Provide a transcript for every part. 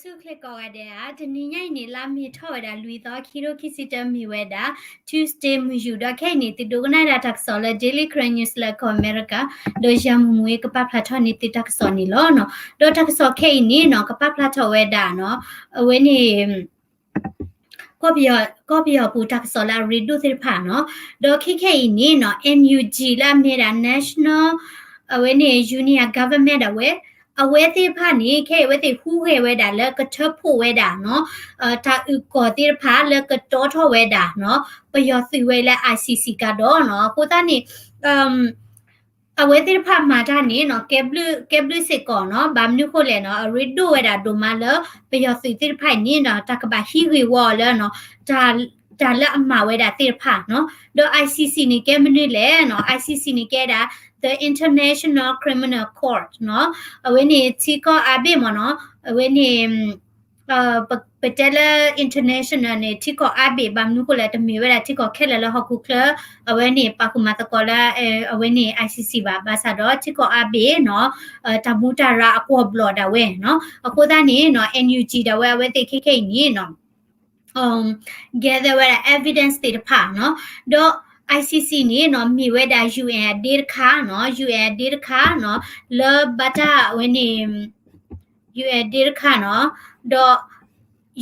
ဆူၣ်ချ့ကိးဂၤဒဲးဧါ, တနံၤညါအံၤန့ၣ် လါမ့ၤထီၣ်ဝဲဒၣ် လွံၢ်သီ ခံထိခံဆံတၢ မ့ၢ်ဝဲဒၣ် Tuesday မုၢ်ယူာ် ဒီးခဲအံၤန့ၣ် သုဒိကနၣ်ဒၣ်တၢ်ကစီၣ်လၢ Daily Karen News လၢကီၢ်အမဲရကၤ ဒီးယၤမုၢ်မူအ့ ကပာ်ဖျါထီၣ်န့ၢ်သုတၢ်ကစီၣ်န့ၣ်လီၤ. ဒီးတၢ်ကစီၣ်ခဲအံၤန့ၣ်နီၤ ကပာ်ဖျါထီၣ်ဝဲဒၣ်နီၤ အဝဲန့ၣ် ကီၢ်ပယီၤပူၤတၢ်ကစီၣ်လၢအရ့ဒိၣ်သ့ၣ်တဖၣ်နီၤ, ဒီးခဲခဲအံၤန့ၣ်နီၤ NUG လၢအမ့ၢ်ဒၣ် National အဝဲန့ၣ် Union Government ဒၣ်ဝဲ, အဝဲသ့ၣ်တဖၣ်န့ၣ် ခဲအံၤအဝဲသ့ၣ်ဟူးဂဲၤဝဲဒၣ်လၢကထၢဖှိၣ်ဝဲဒၣ်နီၤ တၢ်အုၣ်ကီၤသ့ၣ်တဖၣ်လၢကတီထီၣ်ဝဲဒၣ်နီၤ ပယီၤသုးဝဲလၢ ICC ကဒီးနီၤ, အဃိသတးန့ၣ် အဝဲသ့ၣ်တဖၣ်မၤတၢ်န့ၣ်နီၤ ကဲဘျုးစ့ၢ်ကီးနီၤ, ဘၣ်မနုၤဃိလဲၣ်နီၤ အရ့ဒိၣ်ဝဲဒၣ်ဒိၣ်မးလၢ ပယီၤသုးသ့ၣ်တဖၣ်အံၤန့ၣ်နီၤ တၢ်ကဘၣ်ဟံးဂ့ၢ်ဝီအီၤလၢနီၤ တၢ်လၢအမၤဝဲဒၣ်သ့ၣ်တဖၣ်နီၤ, ဒီး ICC န့ၣ်ကဲမနုၤလဲၣ်နီၤ, ICC န့ၣ်ကဲဒၣ် The International Criminal Court နီၤ, အဝဲန့ၣ်ထံကီၢ်အါဘ့ၣ်မ့ၢ်နီၤ, အဝဲန့ၣ် ပတဲလၢ international န့ၣ် ထံကီၢ်အါဘ့ၣ် ဘၣ်မနုၤဃိလဲၣ် တမ့ၢ်ဝဲဒၣ်ထံကီၢ်ခဲလၢာ်လၢဟီၣ်ခိၣ်ချၢ အဝဲန့ၣ် ပာ်ဃုာ်မၤသကိးလၢ အဝဲန့ၣ် ICC ဘၣ်, ဘၣ်ဆၣ်ဒီးထံကီၢ်အါဘ့ၣ်နီၤ တၢ်မူတၢ်ရၢအကွီၢ်ဘျီၣ်ဒၣ်ဝဲနီၤ, အဃိသတးန့ၣ်နီၤ NUG ဒၣ်ဝဲအဝဲသ့ၣ်ခဲခဲအံၤန့ၣ်နီၤ gather ဝဲဒၣ် evidence သ့ၣ်တဖၣ်နီၤ, ဒီး ICC န့ၣ်နီၤ မ့ၢ်ဝဲဒၣ် UN အဒ့တခါနီၤ, UN အဒ့တခါနီၤ, လၢဘၣ်တၢ်အဝဲန့ၣ် UN အဒ့တခါနီၤ, ဒီး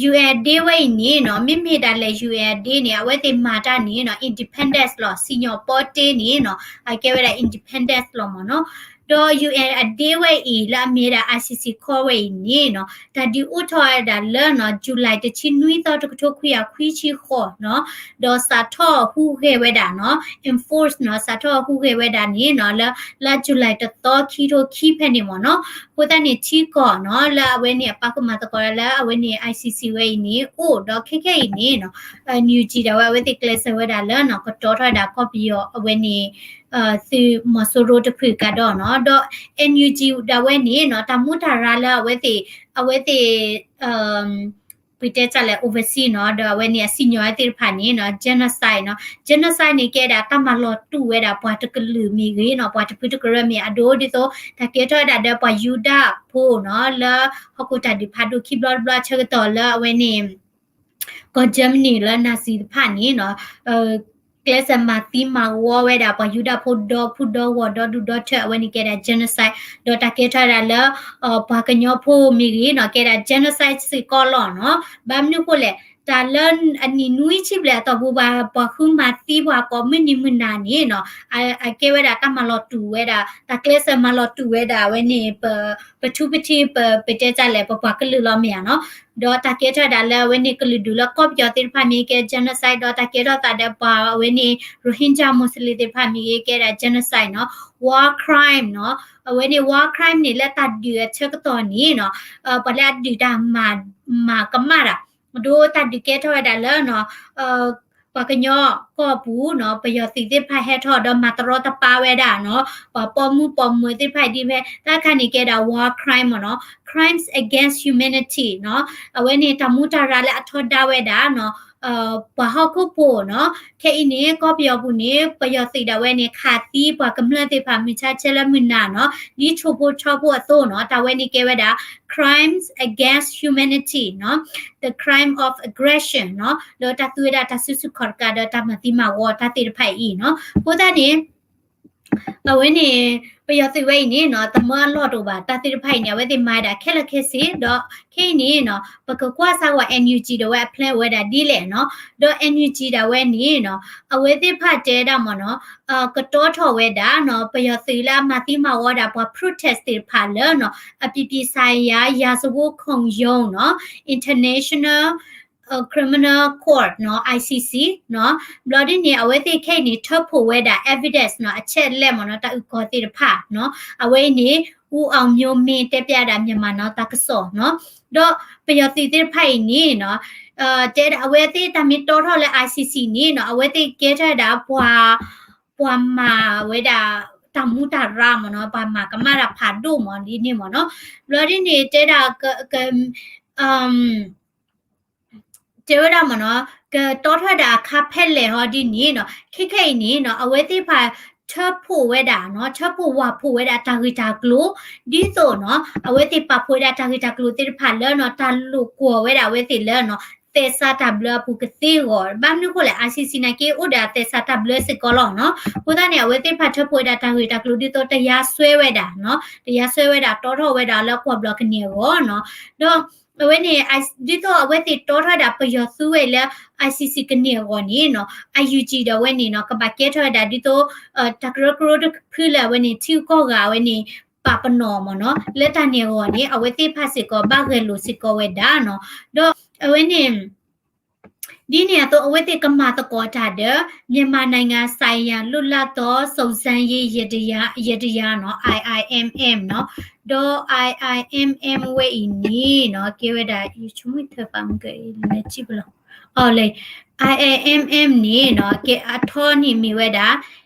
UN အဒ့ဝဲအံၤန့ၣ်နီၤ မ့မ့ၢ်ဒၣ်လဲာ် UN အဒ့န့ၣ် အဝဲသ့ၣ်မၤတၢ်န့ၣ်နီၤ independence လီၤ, စံၣ်ညီၣ်ပီတ့န့ၣ်နီၤ အကဲဝဲဒၣ် independence လီၤမ့ၢ်နီၤ, ဒီး UN အဒ့ဝဲအံၤ လၢအမ့ၢ်ဝဲဒၣ် ICC ခီဝဲအံၤန့ၣ်နီၤ တၢ်ဒုးအိၣ်ထီၣ်ဝဲဒၣ်လၢနီၤ July တဆံနွံသီ တကထိခွံကယၤခွံဆံဃိးနီၤ, ဒီးစးထီၣ်ဟူးဂဲၤဝဲဒၣ်နီၤ enforce နီၤ စးထီၣ်ဟူးဂဲၤဝဲဒၣ်န့ၣ်နီၤ လၢ လါ July တသီ ခံထိခံဖဲန့ၣ်မ့ၢ်နီၤ, အဃိသတးန့ၣ် ထံကီၢ်နီၤ လၢအဝဲန့ၣ်အပာ်ဃုာ်မၤသကိးလၢအဝဲန့ၣ် ICC ဝဲအံၤန့ၣ် အိၣ်ဒီးခဲခဲအံၤန့ၣ်နီၤ NUG ဒၣ်ဝဲအဝဲသ့ၣ်ကျဲးစၢးဝဲဒၣ်လၢနီၤ ကတီၤထီၣ်ဝဲဒၣ်ကီၢ်ပယီၤအဝဲန့ၣ် သုးမီၤစိရိၤတဖုကဒီးနီၤ, ဒီး NUG ဒၣ်ဝဲန့ၣ်နီၤ တၢ်မူတၢ်ရၢလၢအဝဲသ့ၣ် အဝဲသ့ၣ် ပတဲတၢ်လဲၣ် oversee နီၤ ဒီးအဝဲန့ၣ်အစံၣ်ညီၣ်ဝဲသ့ၣ်တဖၣ်န့ၣ်နီၤ genocide နီၤ, genocide န့ၣ်ကဲဒၣ်တၢ်မၤလီၤတူာ်ဝဲဒၣ်ပှၤတကလုာ်မ့ၢ်ဂ့ၤနီၤ ပှၤတဖုတကရၢမ့ၢ်အဒိဒ်သိး တၢ်ကဲထီၣ်ဝဲဒၣ်ဒီးပှၤယူဒၤဖိနီၤ လၢဟီၣ်ခိၣ်တၢ်ဒုးဖးဒိၣ်ခံဘျီတဘျီဆၢကတီၢ်လၢအဝဲန့ၣ် ကီၢ် Germany လၢ Nazi တဖၣ်န့ၣ်နီၤ ကျဲးစၢးမၤသံမၤဝီဝဲဒၣ် ပှၤယူဒၤဖိဒီဖုဒီဂီၢ် ဒီဒူၣ်ဒီထၢ အဝဲန့ၣ်ကဲဒၣ် genocide ဒီးတၢ်ကဲထီၣ်ဝဲဒၣ်လၢ ပှၤကညီဖိမ့ၢ်ဂ့ၤနီၤ ကဲဒၣ် genocide စ့ၢ်ကီးလီၤနီၤ, ဘၣ်မနုၤဃိလဲၣ် တၢ်လၢအနံၣ်နွံဆံဘျဲၣ်အတီၢ်ပူၤ ပှၤဃုမၤသံပှၤကိးမုၢ်နံၤမုၢ်နၤန့ၣ်နီၤ အကဲဝဲဒၣ်တၢ်မၤလီၤတူာ်ဝဲဒၣ် တၢ်ကျဲးစၢးမၤလီၤတူာ်ဝဲဒၣ်အဝဲန့ၣ် ပထူပထံ ပတဲတၢ်လဲၣ် ပပှၤကလုာ်လီၤမ့ၢ်ဧါနီၤ, ဒီးတၢ်ကဲထီၣ်ဝဲဒၣ်လၢအဝဲန့ၣ်ကလုာ်ဒူၣ်လၢကီၢ်ပယီၤသ့ၣ်တဖၣ်မ့ၢ်ဂ့ၤကဲ genocide ဒီးတၢ်ကဲထီၣ်သးဒီးပှၤအဝဲန့ၣ် Rohingya Muslim သ့ၣ်တဖၣ်မ့ၢ်ဂ့ၤကဲဒၣ် genocide နီၤ, war crime နီၤ, အဝဲန့ၣ် war crime န့ၣ်လၢတၢ်ဒုးအဆၢကတီၢ်န့ၣ်နီၤ ပှၤလၢအဒုးတၢ်မၤကမၣ်တၢ် ဒ်တၢ်ဒုးကဲထီၣ်ဝဲဒၣ်လၢနီၤ ပှၤကညီကီၢ်ပူၤနီၤ ပယီၤသုးသ့ၣ်တဖၣ်ဟဲထီၣ်ဒီးမၤတရီတပါဝဲဒၣ်နီၤ ပှၤပိာ်မုၣ်ပိာ်မၢၤသ့ၣ်တဖၣ်ဒ်ဖဲ တၢ်ခါန့ၣ်ကဲဒၣ် war crime မ့ၢ်နီၤ crimes against humanity နီၤ အဝဲန့ၣ်တၢ်မူတၢ်ရၢလၢအထီဒါဝဲဒၣ်နီၤ ပှၤဟီၣ်ခိၣ်ဖိနီၤ ခဲအံၤန့ၣ် ကီၢ်ပယီၤပူၤန့ၣ် ပယီၤသုးဒၣ်ဝဲန့ၣ် ခးသံပှၤကမျၢၢ်သ့ၣ်တဖၣ် မုၢ်ဆါဆဲလၢမုၢ်နၤနီၤ ဒ်ဆိဖိဆီဖိအသိးနီၤ တၢ်ဝဲန့ၣ်ကဲဝဲဒၣ် crimes against humanity နီၤ the crime of aggression နီၤ လၢတၢ်သူဝဲဒၣ်တၢ်စုဆူၣ်ခီၣ်တကးဒီးတၢ်မၤသံမၤဝီတၢ်သ့ၣ်တဖၣ်အံၤနီၤ အဃိသတးန့ၣ် အဝဲန့ၣ် ပယီၤသုးဝဲအံၤန့ၣ်နီၤ တမၢအလီၢ်တအိၣ်ဘၣ် တၢ်သ့ၣ်တဖၣ်အံၤန့ၣ် အဝဲသ့ၣ်မၤဝဲဒၣ်ခဲလၢာ်ခဲဆ့ ဒီးခဲအံၤန့ၣ်နီၤ ပကကွၢ်စၢ်ဝဲ NUG ဒၣ်ဝဲအ plan အိၣ်ဝဲဒၣ်ဒ်လဲၣ်နီၤ ဒီး NUG ဒၣ်ဝဲန့ၣ်နီၤ အဝဲသ့ၣ်တဖၣ်တဲဒၣ်မ့ၢ်နီၤ ကတီထီၣ်ဝဲဒၣ်နီၤ ပယီၤသုးလၢအမၤသံမၤဝီဒၣ်ပှၤ protest သ့ၣ်တဖၣ်လၢနီၤ အပြည်ပြည်ဆိုင်ရာ ရာဇဝတ်ခုံရုံးနီၤ International Criminal Court နီၤ ICC နီၤ ဘျီဒ်န့ၣ် အဝဲသ့ၣ်ခဲအံၤန့ၣ် ထၢဖှိၣ်ဝဲဒၣ် evidence နီၤ အချက်အလက်မ့ၢ်နီၤ တၢ်အုၣ်ကီၤသ့ၣ်တဖၣ်နီၤ အဝဲအံၤန့ၣ် ဦးအောင်မျိုးမင်း တဲပျဲဒၣ် မြန်မာနောင် တၢ်ကစီၣ်နီၤ ဒီးပယီၤသုးသ့ၣ်တဖၣ်အံၤန့ၣ်နီၤ တဲဒၣ်အဝဲသ့ၣ်တၢ်မ့ၢ်တီထီၣ်လၢ ICC န့ၣ်နီၤ အဝဲသ့ၣ်ကဲထီၣ်ဝဲဒၣ်ပှၤ ပှၤမၤဝဲဒၣ် တၢ်မူတၢ်ရၢမ့ၢ်နီၤ ပှၤမၤကမၣ်တၢ်ဖးဒိၣ်မ့ၢ်ဒ်န့ၣ်မ့ၢ်နီၤ ဘျီဒ်န့ၣ် တဲဒၣ် တဲဝဲဒၣ်မ့ၢ်နီၤ ကတီထီၣ်ဝဲဒၣ်အခါဖဲလဲၣ်ဟီဒ်န့ၣ်နီၤ ခဲခဲအံၤန့ၣ်နီၤ အဝဲသ့ၣ်တဖၣ် ထၢဖှိၣ်ဝဲဒၣ်နီၤ, ထၢဖှိၣ်ဝၢ်ဖှိၣ်ဝဲဒၣ်တၢ်ဂ့ၢ်တၢ်ကျိၤ ဒ်သိးနီၤ အဝဲသ့ၣ်ပာ်ဖှိၣ်ဝဲဒၣ်တၢ်ဂ့ၢ်တၢ်ကျိၤသ့ၣ်တဖၣ်လၢနီၤ တၢ်လိာ်ကွီၢ်ဝဲဒၣ်အဝဲသ့ၣ်လၢနီၤ သဲးစးတၢ်ဘျၢအပူၤကသ့အဂီၢ်, ဘၣ်မနုၤအဃိလဲၣ် ICC နာ်က့အိၣ်ဒီးအသဲးစးတၢ်ဘျၢစ့ၢ်ကီးလီၤနီၤ. အဃိသတးန့ၣ် အဝဲသ့ၣ်တဖၣ်ထၢဖှိၣ်ဝဲဒၣ်တၢ်ဂ့ၢ်တၢ်ကျိၤဒ်သိး တယါစွဲဝဲဒၣ်နီၤ, တယါစွဲဝဲဒၣ် တီထီၣ်ဝဲဒၣ်လၢကွၢ်ဘျီကန့ၢ်အဂီၢ်နီၤ. ဒီး အဝဲန့ၣ် ဒ်သိးအဝဲသ့ၣ်တီထီၣ်ဝဲဒၣ်ပယီၤသုးဝဲလၢ ICC ကန့ၢ်အဂီၢ်န့ၣ်နီၤ IUG ဒီးအဝဲန့ၣ်နီၤ ကဘၣ်ကဲထီၣ်ဝဲဒၣ်ဒ်သိး တၢ်ကရၢကရိတဖုလၢအဝဲန့ၣ် ထံဂုၤကီၢ်ဂၤအဝဲန့ၣ် ပာ်ပနီၣ်မ့ၢ်နီၤ လၢတၢ်န့ၣ်အဂီၢ်န့ၣ် အဝဲသ့ၣ်တဖၣ်စ့ၢ်ကီးဘၣ်ဂဲၤလိာ်စ့ၢ်ကီးဝဲဒၣ်နီၤ. ဒီးအဝဲန့ၣ် ဒ်န့ၣ်အသိး အဝဲသ့ၣ်ကမၤသကိးတၢ်ဒီး မြန်မာနိုင်ငံဆိုင်ရာ လွတ်လပ်သော စုံစမ်းရေးယန္တရား ယန္တရားနီၤ IIMM နီၤ, ဒီး IIMM ဝဲအံၤန့ၣ်နီၤ ကဲဝဲဒၣ် ယဆိကမိၣ်ထၢပာ်မုၢ်ကလဲၤစံၣ်ပလီၤ အီၤလဲၤ IIMM န့ၣ်နီၤ ကဲအထီန့ၣ်မ့ၢ်ဝဲဒၣ်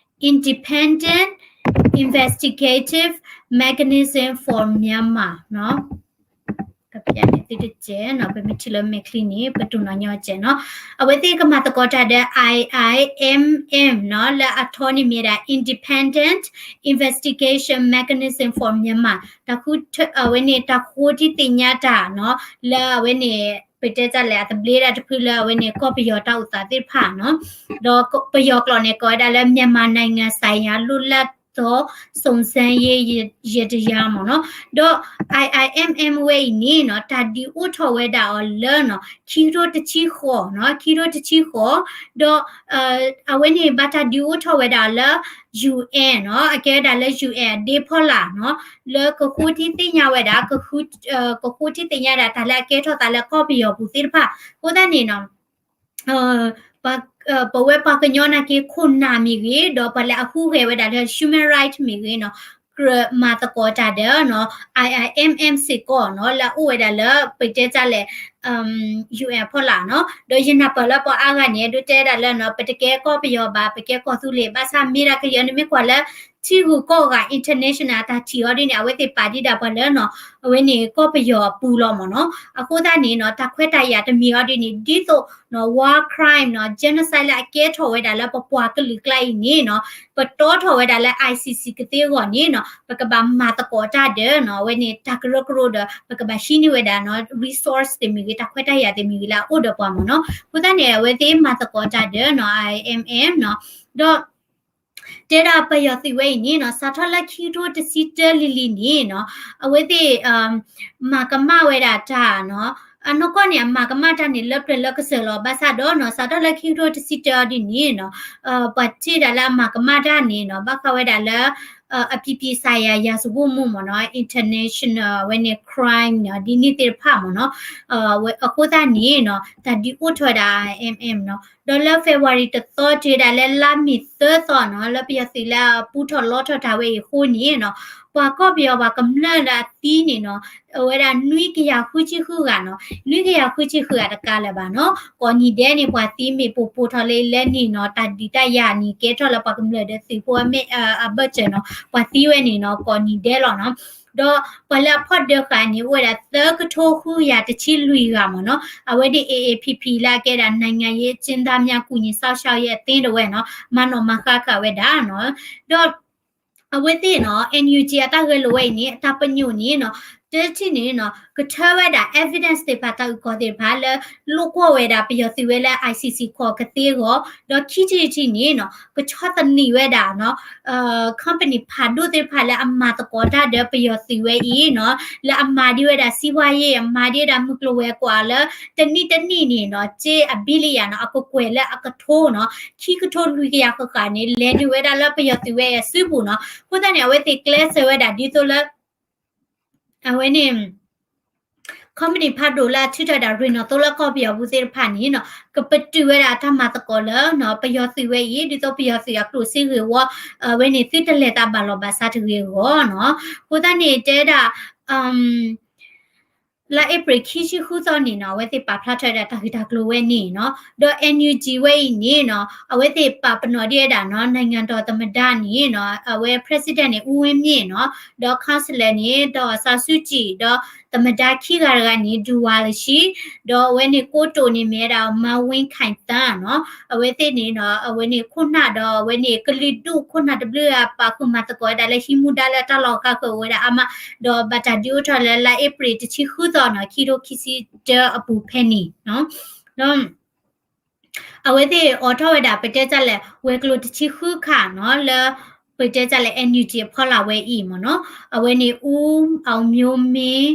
Independent Investigative Mechanism for Myanmar နီၤ. ကဖျါန့ၣ်သုတစဲးနီၤ ပမ့ၢ်ထံၣ်လၢမဲာ်ချံန့ၣ် ပတိၢ်နီၣ်ညီစဲးနီၤ. အဝဲသ့ၣ်ကမၤသကိးတၢ်ဒီး IIMM နီၤ လၢအထီန့ၣ်မ့ၢ်ဒၣ် Independent Investigation Mechanism for Myanmar တၢ်ဃုထၢ အဝဲန့ၣ် တၢ်ဃိထံသ့ၣ်ညါတၢ်နီၤ လၢအဝဲန့ၣ် ပတဲတၢ်လဲၣ် အသဘျ့ဒၣ်တဖုလၢအဝဲန့ၣ် ကီၢ်ပယီၤတၢ်အိၣ်သးသ့ၣ်တဖၣ်နီၤ. ဒီးပယီၤကျိာ်န့ၣ် ကိးဝဲဒၣ်လၢ မြန်မာနိုင်ငံဆိုင်ရာ လွတ်လပ်သော စုံစမ်းရေးယန္တရား မ့ၢ်နီၤ. ဒီး IIMM ဝဲအံၤန့ၣ်နီၤ တၢ်ဒုးအိၣ်ထီၣ်ဝဲဒၣ်အီၤလၢနီၤ ခံကထိတဆံဃိးနီၤ ခံကထိတဆံဃိး, ဒီး အဝဲန့ၣ်ဘၣ်တၢ်ဒုးအိၣ်ထီၣ်ဝဲဒၣ်လၢ UN နီၤ အကဲဝဲဒၣ်လၢ UN အဒ့ဖီလာ်နီၤ လၢကဃိထံသ့ၣ်ညါဝဲဒၣ် ကဃု ကဃိထံသ့ၣ်ညါဒၣ်တၢ်လၢအကဲထီၣ်သးလၢကီၢ်ပယီၤပူၤသ့ၣ်တဖၣ်. အဃိသတးန့ၣ်နီၤ ပဝဲပှၤကညီနာ်က့ခိၣ်နၢ်မ့ၢ်ဂ့ၤ ဒီးပှၤလၢအဟူးဂဲၤဝဲဒၣ်လၢ human right မ့ၢ်ဂ့ၤနီၤ ကြၢးမၤသကိးတၢ်ဒီးနီၤ IIMM စ့ၢ်ကီးနီၤ လၢအအိၣ်ဝဲဒၣ်လၢ ပတဲတၢ်လဲၣ် UN ဖီလာ်နီၤ. ဒီးယနၢ်ပၢၢ်လၢပှၤအါဂၤန့ၣ် ဒိးတဲဒၣ်လၢနီၤ ပတကဲကီၢ်ပယီၤဘၣ် ပကဲကီၢ်သူလ့ၤ ဘၣ်ဆၣ်မ့ၢ်ဒၣ်ကယဲၢ်န့ၣ်မ့ၢ်ကွၢ်လၢ ထံဂုၤကီၢ်ဂၤ international အတၢ်ထံၣ်အီၤဒ်န့ၣ် အဝဲသ့ၣ်ပာ်ဒံးဒၣ်ပှၤလၢနီၤ အဝဲန့ၣ်ကီၢ်ပယီၤအပူၤလီၤမ့ၢ်နီၤ. အဃိသတးန့ၣ်နီၤ တၢ်ခွဲးတၢ်ယာ်တမံၤအီၤဒ်န့ၣ် ဒ်သိးနီၤ war crime နီၤ genocide လၢအကဲထီၣ်ဝဲဒၣ်လၢပပှၤကလုာ်ကျါအံၤန့ၣ်နီၤ ပတီထီၣ်ဝဲဒၣ်လၢ ICC ကသ့အဂီၢ်န့ၣ်နီၤ ပကဘၣ်မၤသကိးတၢ်ဒီးနီၤ အဝဲန့ၣ်တၢ်ကရၢကရိဒီး ပကဘၣ်ဟံးန့ၢ်ဝဲဒၣ်နီၤ resource သ့ၣ်မ့ၢ်ဂ့ၤ တၢ်ခွဲးတၢ်ယာ်သ့ၣ်မ့ၢ်ဂ့ၤလၢအအိၣ်ဒီးပှၤမ့ၢ်နီၤ. အဃိသတးန့ၣ် အဝဲသ့ၣ်မၤသကိးတၢ်ဒီးနီၤ IIMM နီၤ ဒီး တဲဒၣ်ပယီၤသုးဝဲအံၤန့ၣ်နီၤ စးထီၣ်လၢခံကထိတဆံတၢလံၤလံၤန့ၣ်နီၤ အဝဲသ့ၣ် မၤကမၣ်ဝဲဒၣ်တၢ်နီၤ အနီၢ်ကီၢ်န့ၣ် အမၤကမၣ်တၢ်န့ၣ် လၢပျၢၤလၢကစၢၢ်လီၤ. ဘၣ်ဆၣ်ဒီးနီၤ စးထီၣ်လၢခံကထိတဆံတၢအီၤဒ်န့ၣ်နီၤ ပှၤထံၣ်ဒၣ်လၢအမၤကမၣ်တၢ်န့ၣ်နီၤ ဘၣ်ဃးဝဲဒၣ်လၢ အပြည်ပြည်ဆိုင်ရာရာဇဝတ်မှုမ့ၢ်နီၤ international အဝဲန့ၣ် crime နီၤ ဒ်န့ၣ်သ့ၣ်တဖၣ်မ့ၢ်နီၤ အဃိသတးန့ၣ်နီၤ တၢ်ဒုးအိၣ်ထီၣ်ဝဲဒၣ် MM နီၤ ဒီးလၢ February တသီတုၤဝဲဒၣ်လၢလါမ့ၤသၢသီနီၤ လၢပယီၤသုးလၢအပူထီၣ်လီထီၣ်တၢ်ဝဲအံၤအဃိန့ၣ်နီၤ ပှၤကီၢ်ပယီၤပှၤကမျၢၢ်လၢအသံန့ၣ်နီၤ အိၣ်ဝဲဒၣ်နွံကယၤဃုဆံဃုဂၤနီၤ နွံကယၤဃုဆံဃုဂၤတကးလၢၤဘၣ်နီၤ ကိးနံၤဒဲးန့ၣ် ပှၤသံမ့ၢ်ပိာ်ပိာ်ထီၣ်လၢလၢနံၣ်နီၤ တၢ်ဒုးတၢ်ယၤန့ၣ်ကဲထီၣ်လၢပှၤကမျၢၢ်ဒီးသုးဖိအဘၢၣ်စၢၤနီၤ ပှၤသံဝဲန့ၣ်နီၤ ကိးနံၤဒဲးလီၤနီၤ ဒီးပှၤလၢအဖီၣ်ဒၢဃာ်န့ၣ် အိၣ်ဝဲဒၣ်သၢကထိဃုကယၤတဆံလွံၢ်ဂၤမ့ၢ်နီၤ အဝဲဒၣ် A A P P လၢအကဲဒၣ် နိုင်ငံရေးအကျဉ်းသားများကူညီစောင့်ရှောက်ရေးအသင်း ဒၣ်ဝဲနီၤ မၤနီၣ်မၤဃါဃာ်ဝဲဒၣ်နီၤ ဒီး အဝဲသ့ၣ်နီၤ NUG အတၢ်ဂဲၤလိာ်ဝဲအံၤန့ၣ် အတၢ်ပညိၣ်န့ၣ်နီၤ တထံၣ်န့ၣ်နီၤ ကထၢဝဲဒၣ် evidence သ့ၣ်တဖၣ် တၢ်အုၣ်ကီၤသ့ၣ်တဖၣ်လၢ လိာ်ကွီၢ်ဝဲဒၣ်ပယီၤသုးဝဲလၢ ICC ကသ့အဂီၢ် ဒီးခံထံၣ်တထံၣ်န့ၣ်နီၤ ကဆီၣ်သနံးဝဲဒၣ်နီၤ company ဖးဒိၣ်သ့ၣ်တဖၣ်လၢအမၤသကိးတၢ်ဒီးပယီၤသုးဝဲအံၤနီၤ လၢအမၤဒံးဝဲဒၣ် စီးပွားရေး အမၤဒံးဝဲဒၣ်မုၢ်ကျိၤဝဲၤကွာ်လၢ တနံၣ်တနံၣ်န့ၣ်နီၤ က့အ billion နီၤ အကကွဲၢ်လၢအကထိနီၤ ခံကထိလွံၢ်ကယၤဃၣ်ဃၣ်န့ၣ် လဲၤနုာ်ဝဲဒၣ်လၢပယီၤသုးဝဲအစုပူၤနီၤ အဃိသတးန့ၣ် အဝဲသ့ၣ်ကျဲးစၢးဝဲဒၣ်ဒ်သိးလၢ အဝဲန့ၣ် company ဖးဒိၣ်လၢအထုးထီၣ်ဝဲဒၣ်ရ့ၣ်နီၣ်သိလၢကီၢ်ပယီၤပူၤသ့ၣ်တဖၣ်န့ၣ်နီၤ ကပတုာ်ဝဲဒၣ်အတၢ်မၤသကိးလၢနီၤ ပယီၤသုးဝဲအံၤ ဒ်သိးပယီၤသုးအကျိၣ်စ့ဂ့ၢ်ဝီ အဝဲန့ၣ်သုတလဲၤသးဘၣ်လီၢ်ဘၣ်စးတဂ့ၤအဂီၢ်နီၤ အဃိသတးန့ၣ် တဲဒၣ် လါအ့ဖြ့ၣ်ခံဆံဃုသီန့ၣ်နီၤ အဝဲသ့ၣ်ပာ်ဖျါထီၣ်ဝဲဒၣ်တၢ်ဂ့ၢ်တၢ်ကျိၤဝဲန့ၣ်နီၤ ဒီး NUG ဝဲအံၤန့ၣ်နီၤ အဝဲသ့ၣ်ပာ်ပနီၣ်ဒံးဝဲဒၣ်နီၤ နိုင်ငံတော်သမ္မတန့ၣ်နီၤ အဝဲ president န့ၣ် ဦးဝင်းမြင့် နီၤ ဒီး counselor န့ၣ် ဒေါ်အောင်ဆန်းစုကြည် ဒီး သမ္မတခံဂၤတဂၤန့ၣ် ဒူဝါလၢၡံ, ဒီးအဝဲန့ၣ်ကိတိာ်န့ၣ်မ့ၢ်ဝဲဒၣ် မၤဝ့ၣ်ခၢၣ်သၣ်နီၤ, အဝဲသ့ၣ်န့ၣ်နီၤ အဝဲန့ၣ်ခိၣ်နၢ်ဒီးအဝဲန့ၣ် ကလုာ်ဒူၣ်ခိၣ်နၢ်တဘျုးအပာ်ဃုာ်မၤသကိးဝဲဒၣ်လၢဟံးမူဒါလၢတၢ်လီၢ်ဃါဃၢၤဝဲဒၣ်အါမး, ဒီးဘၣ်တၢ်ဒုးအိၣ်ထီၣ်လၢလါအ့ဖြ့ၣ်တဆံဃုသီနီၤ ခံထိခံဆံတၢအပူၤဖဲန့ၣ်နီၤ, ဒီး အဝဲသ့ၣ်အိးထီၣ်ဝဲဒၣ် ပတဲတၢ်လဲၣ် ဝဲၤကျိၤတဆံဃုခါနီၤ လၢ ပတဲတၢ်လဲၣ် NUG အဖီလာ်ဝဲအံၤမ့ၢ်နီၤ, အဝဲန့ၣ် ဦးအောင်မျိုးမင်း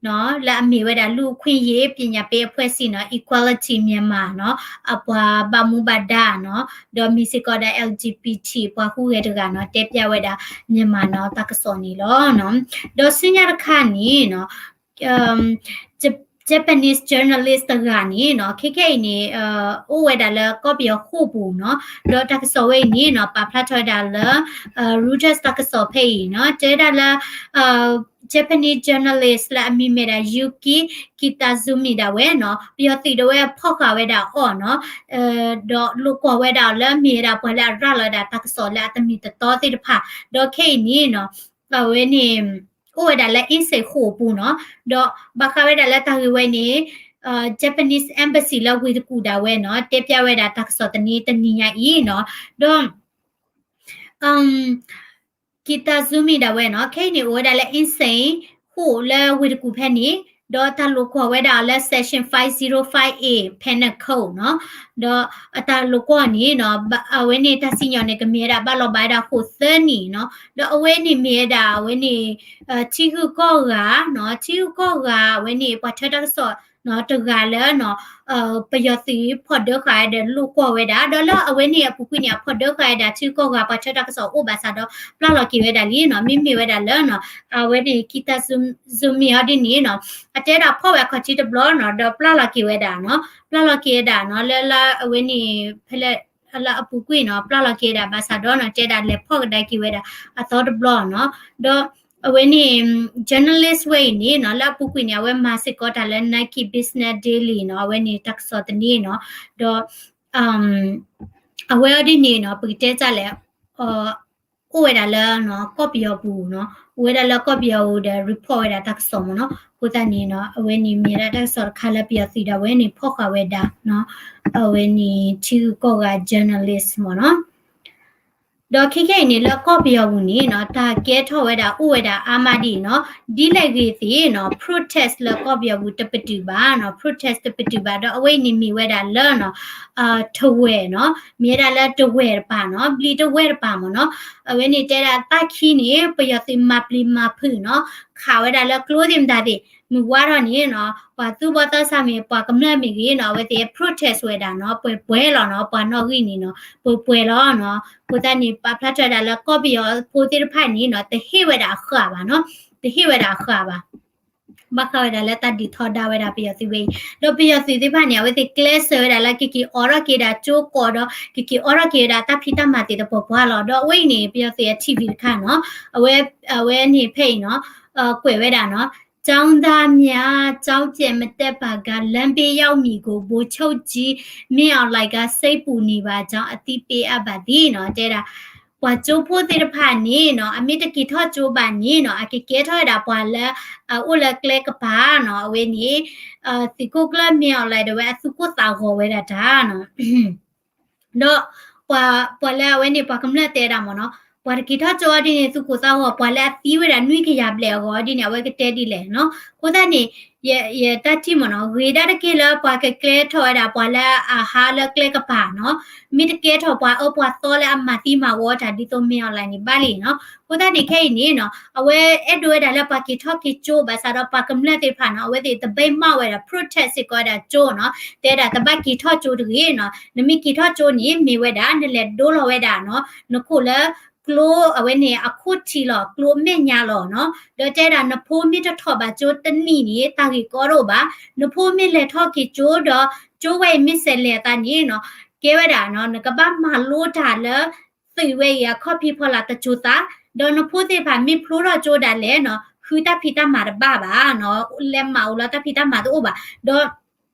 နီၤ လၢအမ့ၢ်ဝဲဒၣ် လူ့အခွင့်အရေး ပညာပေးအဖွဲ့အစည်းနီၤ Equality Myanmar နီၤ အပှၤဘၣ်မူဘၣ်ဒါနီၤ, ဒီးမ့ၢ်စ့ၢ်ကီးဒၣ် LGBT ပှၤဟူးဂဲၤတဂၤနီၤ တဲပျးဝဲဒၣ် Myanmar Now တၢ်ကစီၣ်န့ၣ်လီၤ. ဒီးဆူညါတခါန့ၣ်နီၤ Japanese journalist တဂၤန့ၣ်နီၤ ခဲခဲအံၤန့ၣ် အိၣ်ဝဲဒၣ်လၢကီၢ်ပယီၤဃိာ်ပူၤနီၤ, ဒီးတၢ်ကစီၣ်ဝဲအံၤန့ၣ်နီၤ ပာ်ဖျါထီၣ်ဝဲဒၣ်လၢ Reuters တၢ်ကစီၣ်ဖဲအံၤနီၤ တဲဝဲဒၣ်လၢ Japanese journalist လၢအမံၤမ့ၢ်ဒၣ် Yuki Kitazumi ဒၣ်ဝဲနီၤ ပယီၤသုးဒၣ်ဝဲဖီၣ်ဃာ်ဝဲဒၣ်အီၤနီၤ, ဒီးလိာ်ကွီၢ်ဝဲဒၣ်အီၤလၢမ့ၢ်ဝဲဒၣ်ပှၤလၢအရၤလီၤဝဲဒၣ်တၢ်ကစီၣ်လၢအတမံၤတတီသ့ၣ်တဖၣ်, ဒီးခဲအံၤန့ၣ်နီၤ အဝဲန့ၣ် အိၣ်ဝဲဒၣ်လၢ အင်းစိန် ဃိာ်အပူၤနီၤ, ဒီးဘၣ်ဃးဝဲဒၣ်လၢတၢ်ဂ့ၢ်ဝဲန့ၣ် Japanese embassy လၢဝ့ၢ်တကူၣ်ဒၣ်ဝဲနီၤ တဲပျးဝဲဒၣ်တၢ်ကစီၣ်တနံၤတနံၤညါအံၤနီၤ, ဒီး Kitazumi ဒၣ်ဝဲနီၤ ခဲအံၤန့ၣ် အိၣ်ဝဲဒၣ်လၢ အင်းစိန် ဃိာ်လၢဝ့ၢ်တကူၣ်ဖဲန့ၣ်, ဒီးတၢ်လိာ်ကွီၢ်ဝဲဒၣ်အီၤလၢ section five zero five A penal code နီၤ, ဒီးအတၢ်လိာ်ကွီၢ်န့ၣ်နီၤ အဝဲန့ၣ်တၢ်စံၣ်ညီၣ်န့ၣ် ကမ့ၢ်ဝဲဒၣ်ဘၣ်လီၤဘၣ်ဝဲဒၣ်ဃိာ်သၢနံၣ်နီၤ, ဒီးအဝဲန့ၣ်မ့ၢ်ဝဲဒၣ်အဝဲန့ၣ် ထံဂုၤကီၢ်ဂၤနီၤ ထံဂုၤကီၢ်ဂၤ အဝဲန့ၣ် ပှၤထၢတၢ်ကစီၣ်နီၤ တဂၤလၢနီၤ ပယီၤသုးဖီၣ်ဒၢဃာ်ဝဲဒီးလိာ်ကွီၢ်ဝဲဒၣ်, ဒီးလၢအဝဲန့ၣ်အပူၤကွံာ်န့ၣ် အဖီၣ်ဒၢဃာ်ဝဲဒၣ် ထံဂုၤကီၢ်ဂၤပှၤထၢတၢ်ကစီၣ်အိၣ်ဘၣ်ဆၣ်ဒီး ပျၢ်လီၤက့ၤဝဲဒၣ်လံနီၤ, မ့မ့ၢ်ဝဲဒၣ်လၢနီၤ အဝဲန့ၣ် Kitazumi အီၤဒ်န့ၣ်နီၤ အတဲဒၣ်ဖီၣ်ဝဲအခီၣ်ထံးတဘျီနီၤ ဒီးပျၢ်လီၤက့ၤဝဲဒၣ်နီၤ, ပျၢ်လီၤက့ၤဝဲဒၣ်နီၤ လၢလၢအဝဲန့ၣ် ဖဲလၢ လၢအပူၤကွံာ်နီၤ ပျၢ်လီၤက့ၤဝဲဒၣ်ဘၣ်ဆၣ်ဒီးနီၤ တဲဒၣ်လဲၤဖီၣ်ကဒါက့ၤဝဲဒၣ်အသီတဘျီနီၤ, ဒီးအဝဲန့ၣ် journalist ဝဲအံၤန့ၣ်နီၤ လၢအပူၤကွံာ်န့ၣ် အဝဲမၤစ့ၢ်ကီးတၢ်လၢ Nikkei Business Daily နီၤ အဝဲန့ၣ်တၢ်ကစီၣ်တနံၤနီၤ, ဒီး အဝဲအီၤဒ်န့ၣ်နီၤ ပကတဲတၢ်လဲၣ် အိၣ်ဝဲဒၣ်လၢကီၢ်ပယီၤပူၤနီၤ, အိၣ်ဝဲဒၣ်လၢကီၢ်ပယီၤပူၤဒီး report ဝဲဒၣ်တၢ်ကစီၣ်မ့ၢ်နီၤ, အဃိသတးန့ၣ်နီၤ အဝဲန့ၣ်မ့ၢ်ဒၣ်တၢ်ကစီၣ်တခါလၢပယီၤသုးဒၣ်ဝဲန့ၣ် ဖီၣ်ဃာ်ဝဲဒၣ်နီၤ, အဝဲန့ၣ်ထံဂုၤကီၢ်ဂၤ journalist မ့ၢ်နီၤ ဒီးခဲခဲအံၤန့ၣ် လၢကီၢ်ပယီၤပူၤန့ၣ်နီၤ တၢ်ကဲထီၣ်ဝဲဒၣ်အိၣ်ဝဲဒၣ်အါမးဒ်အံၤနီၤ, ဒ်လဲၣ်ဂ့ၤသ့ၣ်နီၤ protest လၢကီၢ်ပယီၤပူၤတပတုာ်ဘၣ်နီၤ, protest တပတုာ်ဘၣ် ဒီးအဝဲအံၤန့ၣ်မ့ၢ်ဝဲဒၣ်လၢနီၤ ထဝဲၣ်နီၤ, မ့ၢ်ဝဲဒၣ်လၢထဝဲၣ်တပၤနီၤ, ဘျံးထဝဲၣ်တပၤမ့ၢ်နီၤ, အဝဲန့ၣ်တဲဒၣ်သၣ်ခံန့ၣ် ပယီၤသုးမၤပျံၤမၤဖုးနီၤ, ခးဝဲဒၣ်လၢကျိသ့ၣ်မတၤသ့ၣ် မုၢ်ဝါထီၣ်န့ၣ်နီၤ ပှၤသူၣ်ဘီၣ်သးစၢ်မ့ၢ် ပှၤကမျၢၢ်မ့ၢ်ဂ့ၤနီၤ အဝဲသ့ၣ် protest ဝဲဒၣ်နီၤ, ပှဲၤပှဲၤလီၤနီၤ, ပှၤနီၣ်ဂံၢ်န့ၣ်နီၤ ပှဲၤပှဲၤလီၤနီၤ, အဃိသတးန့ၣ် ပာ်ဖျါထီၣ်ဝဲဒၣ်လၢကီၢ်ပယီၤဖိသ့ၣ်တဖၣ်န့ၣ်နီၤ တဟ့ၣ်ဝဲဒၣ်အဃၢ်ဘၣ်နီၤ, တဟ့ၣ်ဝဲဒၣ်အဃၢ်ဘၣ် ဘၣ်ဃးဝဲဒၣ်လၢတၢ်ဒုးထီဒါဝဲဒၣ်ပယီၤသုးဝဲအံၤ, ဒီးပယီၤသုးသ့ၣ်တဖၣ်န့ၣ် အဝဲသ့ၣ်ကျဲးစၢးဝဲဒၣ်လၢကက့ၤအိးထီၣ်က့ၤဒၣ်ကၠိကိးဒီး ကက့ၤအိးထီၣ်က့ၤဝဲဒၣ်တၢ်ဖံးတၢ်မၤသ့ၣ်တပှီၤပှီၤလီၤ. ဒီးအဝဲအံၤန့ၣ် ပယီၤသုးအ ထံၣ်ဝံၤ တခါနီၤ, အဝဲ အဝဲန့ၣ်ဖဲအံၤနီၤ ကွဲးဝဲဒၣ်နီၤ ကျောင်းသားများ ကျောင်းပြန်မတက်ပါက လမ်းဘေးရောက်မည်ကို ဗိုလ်ချုပ်ကြီး မင်းအောင်လှိုင်က စိတ်ပူနေပါကြောင်း အသိပေးအပ်ပါသည် နီၤ, တဲဒၣ် ပှၤကၠိဖိသ့ၣ်တဖၣ်န့ၣ်နီၤ အမ့ၢ်တက့ၤထီၣ်ကၠိဘၣ်န့ၣ်နီၤ အကကဲထီၣ်ဝဲဒၣ်ပှၤလၢ အအိၣ်လၢကျဲကပၤနီၤ, အဝဲန့ၣ် သုးခိၣ်ကျၢၢ် မင်းအောင်လှိုင် ဒၣ်ဝဲအသူၣ်ကိၢ်သးဂီၤဝဲဒၣ်တၢ်နီၤ ဒီး ပှၤ ပှၤလၢအဝဲန့ၣ် ပှၤကမျၢၢ်တဲဒၣ်မ့ၢ်နီၤ, ပှၤတက့ၤထီၣ်ကၠိအီၤဒ်န့ၣ် သူၣ်ကိၢ်သးဂီၤ, ပှၤလၢအသံဝဲဒၣ်နွံကယၤဘျဲၣ်အဂီၢ်ဒ်န့ၣ် အဝဲကတဲဒ်လဲၣ်နီၤ. အဃိသတးန့ၣ် ယ ယတၢ်ထံၣ်မ့ၢ်နီၤ, ဂ့ၤဒၣ်တက့ၢ်လၢပှၤကကျဲထီၣ်ဝဲဒၣ် ပှၤလၢအဟးလၢကျဲကပၤနီၤ, မ့ၢ်တကဲထီၣ်ပှၤအၢပှၤသီလၢအမၤသံမၤဝီတၢ်ဒ်သိး မင်းအောင်လှိုင် န့ၣ် ဘၣ်လံနီၤ. အဃိသတးန့ၣ် ခဲအံၤန့ၣ်နီၤ အဝဲအဲၣ်ဒိးဝဲဒၣ်လၢပှၤက့ၤထီၣ်က့ၤကၠိ ဘၣ်ဆၣ်ဒီးပှၤကမျၢၢ်သ့ၣ်တဖၣ်နီၤ အဝဲသ့ၣ်တဘၣ်မၢ်ဝဲဒၣ် protest စ့ၢ်ကီးဝဲဒၣ်ကၠိနီၤ, တဲဒၣ်တဘၣ်က့ၤထီၣ်ကၠိတဂ့ၤနီၤ, နမ့ၢ်က့ၤထီၣ်ကၠိန့ၣ် မ့ၢ်ဝဲဒၣ် နလဲၤဒိလီၤဝဲဒၣ်နီၤ နခိၣ်လၢ ကျိအဝဲန့ၣ် အခိၣ်ထံးလီၤ, ကျိအမဲာ်ညါလီၤနီၤ. ဒီးတဲဒၣ် နဖိမ့ၢ်တထီၣ်ဘၣ်ကၠိတနံၣ်န့ၣ် တၢ်ဂ့ၢ်ကီတအိၣ်ဘၣ်. နဖိမ့ၢ်လဲၤထီၣ်က့ၤကၠိဒီး ကၠိဝဲအံၤမ့ၢ်စဲးလဲၤအသးန့ၣ်နီၤ ကဲဝဲဒၣ်နီၤ နကဘၣ်မၤလိတၢ်လၢ သုးဝဲအံၤ အခီၣ်ဖံးဖီလာ်တစိၤသး, ဒီးနဖိသ့ၣ်တဖၣ်မ့ၢ်ဖျိထီၣ်ကၠိဒၣ်လဲာ်နီၤ ဃုတၢ်ဖံးတၢ်မၤတဘၣ်ဘၣ်နီၤ, လဲၤမၤအိၣ်လၢတၢ်ဖံးတၢ်မၤတအိၣ်ဘၣ်. ဒီး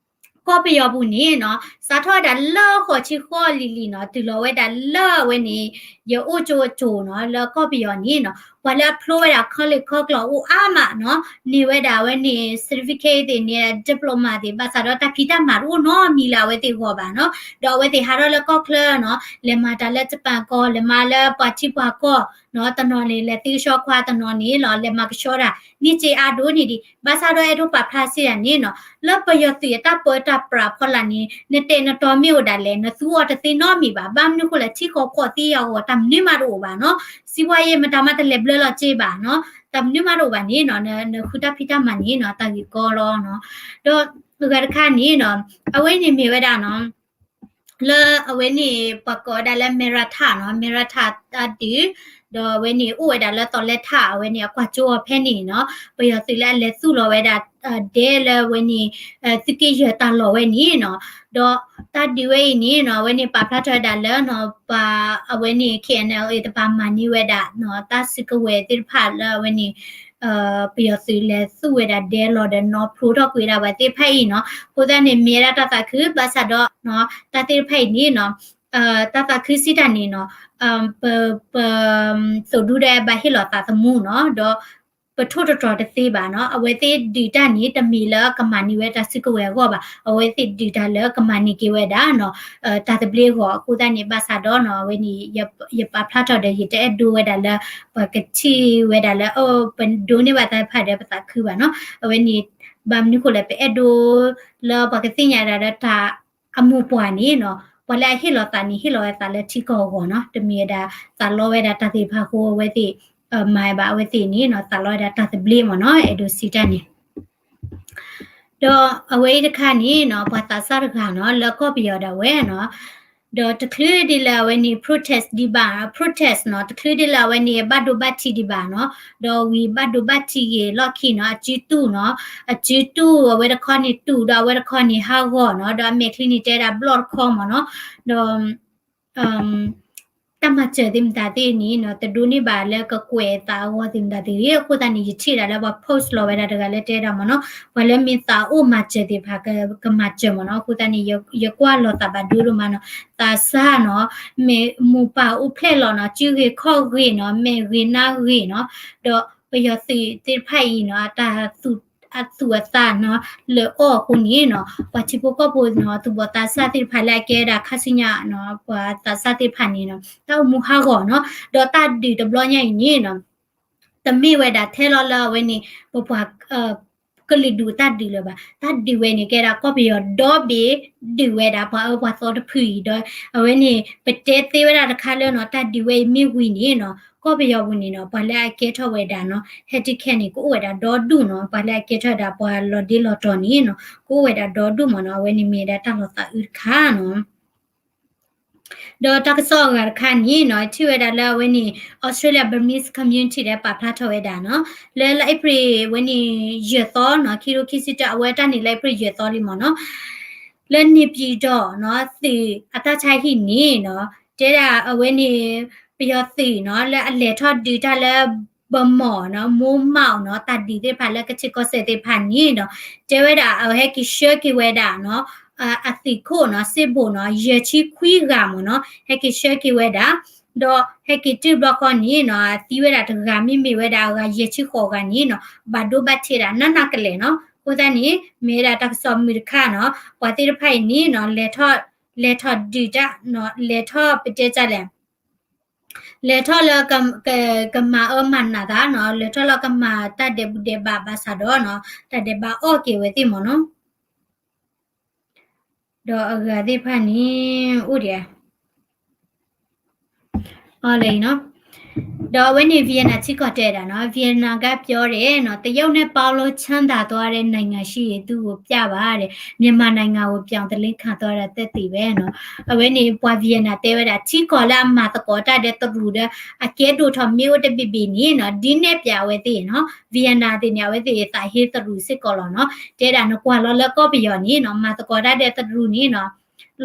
ကီၢ်ပယီၤပူၤန့ၣ်နီၤ စးထီၣ်ဝဲဒၣ်လၢဃိးဆံဃိးလံၤလံၤနီၤ တုၤလီၤဝဲဒၣ်လၢအဝဲန့ၣ် ယအိၣ်ကၠိအကၠိနီၤ လၢကီၢ်ပယီၤန့ၣ်နီၤ ပှၤလၢအဖျိဝဲဒၣ် college ခီကျိာ်အိၣ်အါမးနီၤ န့ၢ်ဝဲဒၣ်အဝဲန့ၣ် certificate သ့ၣ်န့ၣ် diploma သ့ၣ် ဘၣ်ဆၣ်ဒီးတၢ်ဖံးတၢ်မၤတအိၣ်နီတမံၤလၢအဝဲသ့ၣ်အဂီၢ်ဘၣ်နီၤ ဒီးအဝဲသ့ၣ်ဟးထီၣ်လၢကီၢ်ချၢနီၤ လဲၤမၤတၢ်လၢ Japan ကီၢ် လဲၤမၤလၢပှၤထံပှၤကီၢ်နီၤ တနီၤန့ၣ် လဲၤသ့ကဆှီခွါ တနီၤန့ၣ်လီၤ လဲၤမၤကဆှီတၢ် န့ၢ်စ့အါဒိၣ်န့ၢ်ဒံး ဘၣ်ဆၣ်ဒီးအဲၣ်ဒိးပာ်ဖျါစ့ၢ်ဒၣ်န့ၣ်နီၤ လၢပယီၤသုးအတၢ်ပၢတၢ်ပြးဖီလာ်န့ၣ် နတဲာ်နတီၤမ့ၢ်အိၣ်ဒၣ်လဲာ် နသူအီၤတသ့နီတမံၤဘၣ် ဘၣ်မနုၤဃိလဲၣ် ထံဃီၤဖီၣ်သ့အဂီၢ် တၢ်မနုၤမးတအိၣ်ဘၣ်နီၤ စံးဘှါယဲ မတၤမးတလဲၤဘျၢလီၤစ့ဘၣ်နီၤ တၢ်မနုၤမးတအိၣ်ဘၣ်န့ၣ်နီၤ နဃုတၢ်ဖံးတၢ်မၤန့ၣ်နီၤ တၢ်ဂ့ၢ်ကီလီၤနီၤ ဒီးအဂၤတခါန့ၣ်နီၤ အဝဲန့ၣ်မ့ၢ်ဝဲဒၣ်နီၤ လၢအဝဲန့ၣ် ပှၤကိးဝဲဒၣ်လၢ Merata နီၤ Merata တၢ်ဒုး ဒီးအဝဲန့ၣ်အိၣ်ဝဲဒၣ်လၢသီလဲထၣ် အဝဲန့ၣ်အကွၢ်ကၠိအီၤဖဲန့ၣ်နီၤ ပယီၤသုးလၢအလဲၤသူၣ်လီၤဝဲဒၣ် ဒဲလၢအဝဲန့ၣ် သုးက့ယဲၢ်တၢ်လီၢ်ဝဲန့ၣ်နီၤ ဒီးတၢ်ဒုးဝဲအံၤန့ၣ်နီၤ အဝဲန့ၣ်ပာ်ဖျါထီၣ်ဝဲဒၣ်လၢနီၤ ပှၤအဝဲန့ၣ် K N L A တပၤမၤန့ၢ်ဝဲဒၣ်နီၤ တၢ်စုကဝဲၤသ့ၣ်တဖၣ်လၢအဝဲန့ၣ် ပယီၤသုးလဲၤသူၣ်ဝဲဒၣ်ဒဲလီၤဒီးနီၤဖျိထီၣ်ကွံာ်ဒၣ်ပှၤသ့ၣ်တဖၣ်အံၤနီၤ အဃိသတးန့ၣ် မ့ၢ်ဝဲဒၣ်တၢ်သးခု ဘၣ်ဆၣ်ဒီး တၢ်သ့ၣ်တဖၣ်အံၤန့ၣ်နီၤ တၢ်သးခုစံးတၢ်န့ၣ်နီၤ ပ ပ သိၣ်ဒူဒီးဘၣ်ဟ့ၣ်လီၤသးသမူနီၤ ဒီး ပထိၣ်တတြီၤတသ့ဘၣ်နီၤ အဝဲသ့ၣ်ဒုးတၢ်န့ၣ် တမ့ၢ်လၢကမၤန့ၢ်ဝဲတၢ်စုကဝဲၤအဂီၢ်ဘၣ် အဝဲသ့ၣ်ဒုးတၢ်လၢကမၤန့ၢ်က့ၤဝဲဒၣ်နီၤ တၢ်သဘျ့အဂီၢ် အဃိသတးန့ၣ် ဘၣ်ဆၣ်ဒီးနီၤ အဝဲန့ၣ် ယပာ်ဖျါထီၣ်ဒီး ယတအဲၣ်ဒိးဝဲဒၣ်လၢ ပှၤကထံၣ်ဝဲဒၣ်လၢ ပဒိးန့ၢ်ဘၣ်တၢ်တဖၣ်ဒီးပသးခုဘၣ်နီၤ အဝဲန့ၣ် ဘၣ်မနုၤဃိလဲၣ် ပအဲၣ်ဒိးလၢပှၤကသ့ၣ်ညါဒၣ်ဒီးတၢ်အမိၢ်ပှၢ်န့ၣ်နီၤ ပှၤလၢအဟ့ၣ်လီၤသးန့ၣ် ဟ့ၣ်လီၤဝဲသးလၢထံကီၢ်အဂီၢ်နီၤ တမ့ၢ်ဝဲဒၣ်သးလီဝဲဒၣ်တၢ်သ့ၣ်တဖၣ်အဃိ အဝဲသ့ၣ် မၤဘၣ်အဝဲသ့ၣ်န့ၣ်နီၤ သးလီဝဲဒၣ်တၢ်သဘျ့မ့ၢ်နီၤ အဲၣ်ဒိးစံးတၢ်န့ၣ် ဒီးအဝဲအံၤတခါန့ၣ်နီၤ ပှၤသးစၢ်တဂၤနီၤ လၢကီၢ်ပယီၤဒၣ်ဝဲနီၤ ဒီးတချုးဒ်လၢအဝဲန့ၣ် protest ဒံးဘၣ် protest နီၤ တချုးဒ်လၢအဝဲန့ၣ် ဘၣ်ဒိဘၣ်ထံးဒံးဘၣ်နီၤ ဒီးဝံၤဘၣ်ဒိဘၣ်ထံးဂ့ၤလီၢ်ခံနီၤ အစုတူၢ်နီၤ အစုတူၢ်အဝဲတခီန့ၣ်တူၢ်ဒီးအဝဲတခီန့ၣ်ဟးဂီၤနီၤ ဒီးအမဲာ်ချံန့ၣ်တဲဒၣ်ဘျီၣ်တခီမ့ၢ်နီၤ ဒီး တၢ်မၤစၢၤသ့ၣ်မတၤသ့ၣ်န့ၣ်နီၤ တဒိးန့ၢ်ဘၣ်လၢကကွဲးသးအဂီၢ်သ့ၣ်မတၤသ့ၣ် အဃိသတးန့ၣ် ယထံၣ်ဒၣ်လၢပှၤ post လီၤဝဲဒၣ်တဂၤလၢတဲဒၣ်မ့ၢ်နီၤ ပှၤလၢမ့ၢ်သးအိၣ်မၤစၢၤသ့ၣ်တဖၣ် ကမၤစၢၤမ့ၢ်နီၤ အဃိသတးန့ၣ် ယကွၢ်လီၤသးဘၣ်ဒိဒိၣ်မးနီၤ သးစၢ်နီၤ မ့ၢ်မိၢ်ပၢ်အိၣ်ဖျဲၣ်လီၤနီၤ စုဂ့ၤခီၣ်ဂ့ၤနီၤ မဲာ်ဂ့ၤနါဂ့ၤနီၤ ဒီးပယီၤသုးသ့ၣ်တဖၣ်အံၤနီၤ အတၢ် အသူၣ်အသးနီၤ လၢအီၣ်အဃိန့ၣ်နီၤ ပှၤထံဖိကီၢ်ဖိနီၤ သူၣ်ဘီၣ်သးစၢ်သ့ၣ်တဖၣ်လၢအကဲဝဲဒၣ်ခါဆူညါနီၤ ပှၤသးစၢ်သ့ၣ်တဖၣ်န့ၣ်နီၤ တၢ်အိၣ်မူဟးဂီၤနီၤ ဒီးတၢ်ဒုးတဘျီညါအံၤန့ၣ်နီၤ တမ့ၢ်ဝဲဒၣ်ထဲလီၤလၢအဝဲန့ၣ် ပပှၤ ကလုာ်ဒူၣ်တၢ်ဒုးလၢၤဘၣ်. တၢ်ဒုးဝဲန့ၣ် ကဲဒၣ်ကီၢ်ပယီၤဒီဘ့ၣ် ဒုးဝဲဒၣ်ပှၤအၢပှၤသီတဖုအံၤဒီး အဝဲန့ၣ် ပတဲသ့ဝဲဒၣ်တခါလၢနီၤ တၢ်ဒုးဝဲအံၤမ့ၢ်ဝံၤန့ၣ်နီၤ ကီၢ်ပယီၤပူၤန့ၣ်နီၤ ပှၤလၢအကဲထီၣ်ဝဲဒၣ်နီၤ ဟဲတခါန့ၣ် ကအိၣ်ဝဲဒၣ်ဒီဒူၣ်နီၤ ပှၤလၢအကဲထီၣ်ဝဲဒၣ်ပှၤလီၤဒ့လီၤတီၤန့ၣ်နီၤ ကအိၣ်ဝဲဒၣ်ဒီဒူၣ်မ့ၢ်နီၤ အဝဲန့ၣ်မ့ၢ်ဝဲဒၣ်တၢ်လီၤသးအုးတခါနီၤ ဒီးတၢ်ကစီၣ်အဂၤတခါန့ၣ်နီၤ ထံၣ်ဝဲဒၣ်လၢအဝဲန့ၣ် Australia Burmese Community ဒီးပာ်ဖျါထီၣ်ဝဲဒၣ်နီၤ လၢလါအ့ဖြ့ၣ်ဝဲန့ၣ် ယဲၢ်သီနီၤ ခံကထိခံဆံတၢ အဝဲတၢ်န့ၣ်လါအ့ဖြ့ၣ်ယဲၢ်သီလံမ့ၢ်နီၤ လၢန့ၣ်ပၠံၤဒီးနီၤ သုးအတၢ်ဆါဟံၣ်န့ၣ်နီၤ တဲဒၣ်အဝဲန့ၣ် ပယီၤသုးနီၤ လၢအလဲၤထီၣ်ဒုးတၢ်လၢ ဘမီၣ်နီၤ မိၢ်မၣ်နီၤ တၢ်ဒုးသ့ၣ်တဖၣ်လၢကဆ့ၣ်ကီၢ်စဲၣ်သ့ၣ်တဖၣ်န့ၣ်နီၤ တဲဝဲဒၣ်အဝဲဟဲက့ၤဆှၢက့ၤဝဲဒၣ်နီၤ အသုးခိၣ်နီၤ စ့ဘိၣ်နီၤ ယဲၢ်ဆံခွံဂၤမ့ၢ်နီၤ ဟဲက့ၤဆှၢက့ၤဝဲဒၣ် ဒီးဟဲက့ၤတုၤဘျီဃီန့ၣ်နီၤ သံဝဲဒၣ်တဂၤ မ့မ့ၢ်ဝဲဒၣ်အဂၤယဲၢ်ဆံဃိးဂၤန့ၣ်နီၤ ဘၣ်ဒိဘၣ်ထံးဒၣ်နးနးကလဲာ်နီၤ အဃိသတးန့ၣ် မ့ၢ်ဝဲဒၣ်တၢ်ကစီၣ်မုာ်တခါနီၤ ပှၤသ့ၣ်တဖၣ်အံၤန့ၣ်နီၤ လဲၤထီၣ် လဲၤထီၣ်ဒုးတၢ်နီၤ လဲၤထီၣ်ပတဲတၢ်လဲၣ် လဲၤထီၣ်လၢ ကမၤအၢမၤနးသးနီၤ လဲၤထီၣ်လၢကမၤတၢ်ဒဲးဘူးဒဲးဘးဘၣ်ဆၣ်ဒီးနီၤ တၢ်ဒဲးဘးအီၣ်က့ၤဝဲသ့ၣ်မ့ၢ်နီၤ ဒီးအဂၤသ့ၣ်တဖၣ်န့ၣ် အိၣ်ဒံး အီၤလၢအံၤနီၤ ဒီးအဝဲန့ၣ် Vietnam ထံကီၢ်တဲဒၣ်နီၤ Vietnam ကပြောတယ်နော် တရုတ်နဲ့ပေါင်းလို့ချမ်းသာသွားတဲ့နိုင်ငံရှိရင်သူ့ကိုပြပါတဲ့ မြန်မာနိုင်ငံကိုပြောင်းသလင်းခံသွားတာသက်သေပဲနော် အဝဲန့ၣ် ပှၤ Vietnam တဲဝဲဒၣ် ထံကီၢ်လၢအမၤသကိးတၢ်ဒီးတရူးဒီး အကဲဒိၣ်ထီၣ်မ့ၢ်အိၣ်တဘ့ၣ်ဘ့ၣ်န့ၣ်နီၤ ဒုးနဲၣ်ပျးဝဲသ့ၣ်နီၤ Vietnam သ့ၣ်န့ၣ် အဝဲသ့ၣ်သးဟ့တရူးစ့ၢ်ကီးလီၤနီၤ တဲဒၣ်နကွၢ်လီၤလၢကီၢ်ပယီၤန့ၣ်နီၤ မၤသကိးတၢ်ဒီးတရူးန့ၣ်နီၤ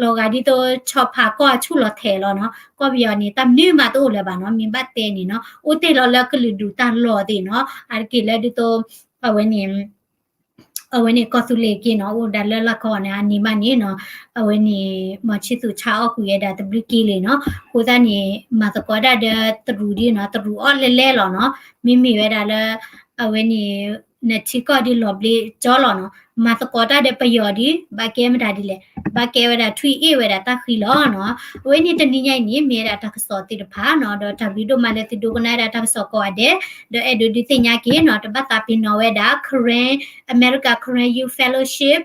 လီၤဂာ်ဒ်သိးဆီဖးကီၢ်အဆူၣ်လီၤထဲးလီၤနီၤ ကီၢ်ပယီၤန့ၣ် တၢ်မနုၤမးတအိၣ်လၢၤဘၣ်နီၤ မ့ၢ်ဘၣ်တဲန့ၣ်နီၤ အိၣ်တ့ၢ်လီၤလၢကလုာ်ဒူၣ်တၢ်လီၢ်သ့ၣ်နီၤ အါတက့ၢ်လၢဒ်သိး အဝဲန့ၣ် အဝဲန့ၣ်ကီၢ်သူလ့ၤက့နီၤ အိၣ်ဒၣ်လၢလီၢ်ခီန့ၣ် အန့ၣ်ဘၣ်န့ၣ်နီၤ အဝဲန့ၣ် မီၤဆံသူးဆါအီၣ်ကွံာ်ဝဲဒၣ်တဘျုးက့လံနီၤ အဃိသတးန့ၣ် မၤသကိးတၢ်ဒီးတရူးဒ်နီၤ တရူးအီၣ်လဲလဲလီၤနီၤ မ့မ့ၢ်ဝဲဒၣ်လၢ အဝဲန့ၣ် နထံကီၢ်ဒ်လီၤဘျ့ကၠီလီၤနီၤ မၤသကိးတၢ်ဒီးပယီၤဒ် ဘၣ်ကဲမတၤဒ်လဲၣ် ဘၣ်ကဲဝဲဒၣ်ထွံၣ်အ့ၣ်ဝဲဒၣ်တၢ်ဃံလီၤနီၤ အဝဲန့ၣ်တနံၤညါအံၤန့ၣ် မ့ၢ်ဝဲဒၣ်တၢ်ကစီၣ်သ့ၣ်တဖၣ်နီၤ ဒီးတၢ်ဘျုးဒိၣ်မးလၢသုဒိကနၣ်ဝဲဒၣ်တၢ်ကစီၣ်ကိးဂၤဒဲး ဒီးအဲၣ်ဒိးဒုးသ့ၣ်ညါက့ၤနီၤ တဘၣ်သးပ့ၤနီၣ်ဝဲဒၣ် Karen America Karen Youth Fellowship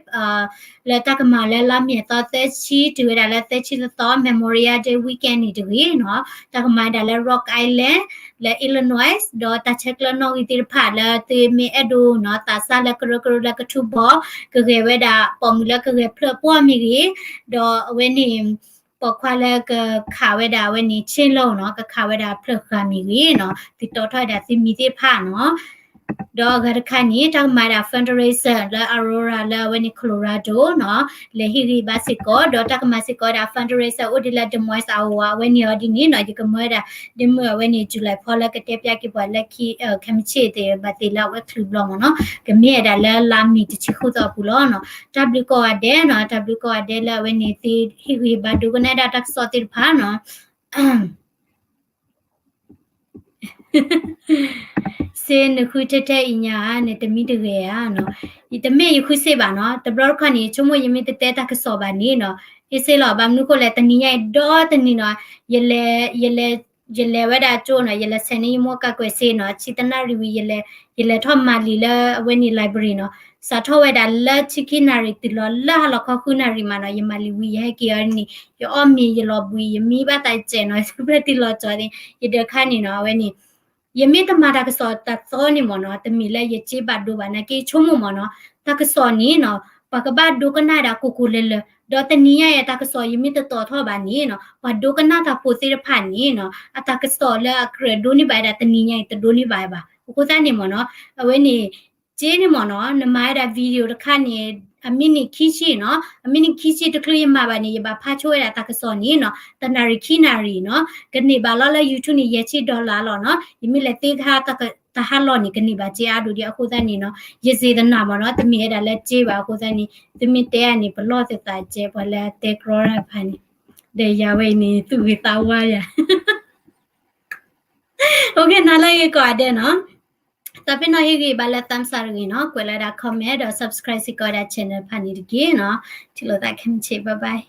လၢတၢ်ကမၤလၢလါမ့ၤအသီသၢဆံ တုၤဝဲဒၣ်လၢသၢဆံတသီ Memorial Day Weekend န့ၣ်တဂ့ၤနီၤ တၢ်ကမၤဝဲဒၣ်လၢ Rock Island လၢ Illinois ဒီးတၢ်ဆဲးကျၢနီၣ်ဂံၢ်သ့ၣ်တဖၣ်လၢသုမ့ၢ်အဲၣ်ဒိးနီၤ သးစၢ်လၢကရၢကရိလၢကထူဘီ ကဂဲၤဝဲဒၣ်ပိာ်မုၣ်လၢကဂဲၤဖျၢၣ်ပှီၢ်မ့ၢ်ဂ့ၤ ဒီးအဝဲန့ၣ် ပိာ်ခွါလၢကခးဝဲဒၣ်အဝဲန့ၣ် chain လီၤနီၤ ကခးဝဲဒၣ်ဖျၢၣ်ဃာ်မ့ၢ်ဂ့ၤနီၤ သုတီထီၣ်ဝဲဒၣ်သုမံၤသ့ၣ်တဖၣ်နီၤ ဒီးအဂၤတခါန့ၣ် တၢ်ကမၤဝဲဒၣ် fundraiser လၢ Aurora လၢအဝဲန့ၣ် Colorado နီၤ လဲၤဟ့ၣ်ဂံၢ်ဘါစ့ၢ်ကီး ဒီးတၢ်ကမၤစ့ၢ်ကီးဝဲဒၣ် fundraiser အိၣ်ဒ်လၢ Des Moines Iowa အဝဲန့ၣ်အီၤဒ်န့ၣ်နီၤ ယကမၢဝဲဒၣ် ဒ်မုၢ်အဝဲန့ၣ် July ဖီလၢကတဲဖျါက့ၤပှၤလၢခံ ခဲမုၢ်ဆ့ၣ်သ့ၣ် ဘၣ်သ့ၣ်လၢအဝဲချုးဘျီမ့ၢ်နီၤ ကမ့ၢ်ဝဲဒၣ်လၢလါမ့ၤတဆံဃုသီအပူၤလီၤနီၤ တၢ်ဘျုးကိးဂၤဒဲးနီၤ တၢ်ဘျုးကိးဂၤဒဲးလၢအဝဲန့ၣ် သုဟ့ၣ်ဂံၢ်ဘါဒိကနၣ်ဒၣ်တၢ်ကစီၣ်သ့ၣ်တဖၣ်နီၤ စ့နဃုထဲထဲအံၤညါဧါ နတမံတဂဲၤဧါနီၤ ယတမ့ၢ်ယဃုစ့ဘၣ်နီၤ တဘျီတခီၣ်န့ၣ် ဆိကမိၣ်ယမ့ၢ်တတဲတၢ်ကစီၣ်ဘၣ်န့ၣ်နီၤ အ့စ့လီၤ ဘၣ်မနုၤဃိလဲၣ် တနံၤညါအံၤဒီတနံၤနီၤ ယလဲၤ ယလဲၤ ယလဲၤဝဲဒၣ်ကၠိနီၤ ယလဲၤဆဲးန့ၢ်ယမိၢ်ကးကွဲးစ့နီၤ ဆံတနၣ်ရံၣ်ဝံၤ ယလဲၤထီၣ်မၤလံာ်လၢအဝဲန့ၣ် library နီၤ စးထီၣ်ဝဲဒၣ်လၢဆံခံနၣ်ရံၣ်တုၤလီၤလၢဟါလီၤခီဃုနၣ်ရံၣ်မးနီၤ ယမၤလံာ်ဝံၤ ယဟဲက့ၤအီၤန့ၣ် ယအီၣ်မ့ၤယလီၤဘှံး ယမံဘၣ်သးစဲးနီၤ ဖျၢၣ်တံၢ်လီၤကၠီသ့ၣ် ယဒၢးခါန့ၣ်နီၤ အဝဲန့ၣ် ယမ့ၢ်တမၤတၢ်ကစီၣ်တၢ်သီန့ၣ်မ့ၢ်နီၤ တမ့ၢ်လၢယစ့ဘၣ်ဒိဘၣ် နာ်က့ဆိကမိၣ်မ့ၢ်နီၤ တၢ်ကစီၣ်န့ၣ်နီၤ ပှၤကဘၣ်ဒိကနၣ်ဒၣ်ကိၢ်ကိၢ်လၢၤလၢၤ ဒီးတနံၤညါအံၤတၢ်ကစီၣ်ယမ့ၢ်တတီၤထီၣ်ဘၣ်န့ၣ်နီၤ ပှၤဒိကနၣ်တၢ်ဖိသ့ၣ်တဖၣ်န့ၣ်နီၤ အတၢ်ကစီၣ်လၢအကြၢးဒိးန့ၢ်ဘၣ်ဝဲဒၣ်တနံၤညါအံၤ တဒိးန့ၢ်ဘၣ်ဝဲဘၣ်. အဃိသတးန့ၣ်မ့ၢ်နီၤ အဝဲန့ၣ် စ့န့ၣ်မ့ၢ်နီၤ နမၤဝဲဒၣ် video တခါန့ၣ် အမံးနံးခံဆံနီၤ အမံးနံးခံဆံတချုးယမၤဘၣ်န့ၣ် ယဘၣ်ဖးဆိဝဲဒၣ်တၢ်ကစီၣ်န့ၣ်နီၤ တနၣ်ရံၣ်ခံနၣ်ရံၣ်နီၤ ကန့ၢ်ဘၣ်လီၤလၢ YouTube န့ၣ် ယဲၢ်ဆံ dollar လီၤနီၤ ယမ့ၢ်လဲၤသ့တဟါလီၢ်န့ၣ် ကန့ၢ်ဘၣ်စ့အါဒိၣ်ဒံး အဃိသတးန့ၣ်နီၤ ယစ့သနာ်မ့ၢ်နီၤ တမ့ၢ်ဝဲဒၣ်လၢစ့ဘၣ် အဃိသတးန့ၣ် သုမ့ၢ်တဲအါန့ၣ် ပလီၢ်သသးစဲး ပှၤလၢအတဲကြီတၢ်တဖၣ်န့ၣ် ဒီးယၤဝဲအံၤန့ၣ် သူၣ်ဂ့ၤသးဝါယၤ OK နၤလၢအဂ့ၤကိးဂၤဒဲးနီၤ သးပ့ၤနီၣ်ဟ့ၣ်ဂံၢ်ဘါလၢ thumbs up တဂ့ၤနီၤ ကွဲးလီၤဝဲဒၣ် comment ဒီး subscribe စ့ၢ်ကီးဝဲဒၣ် channel တဖၣ်န့ၣ်တက့ၢ်နီၤ ထံၣ်လိာ်သးခဲမုၢ်ဆ့ၣ် bye bye.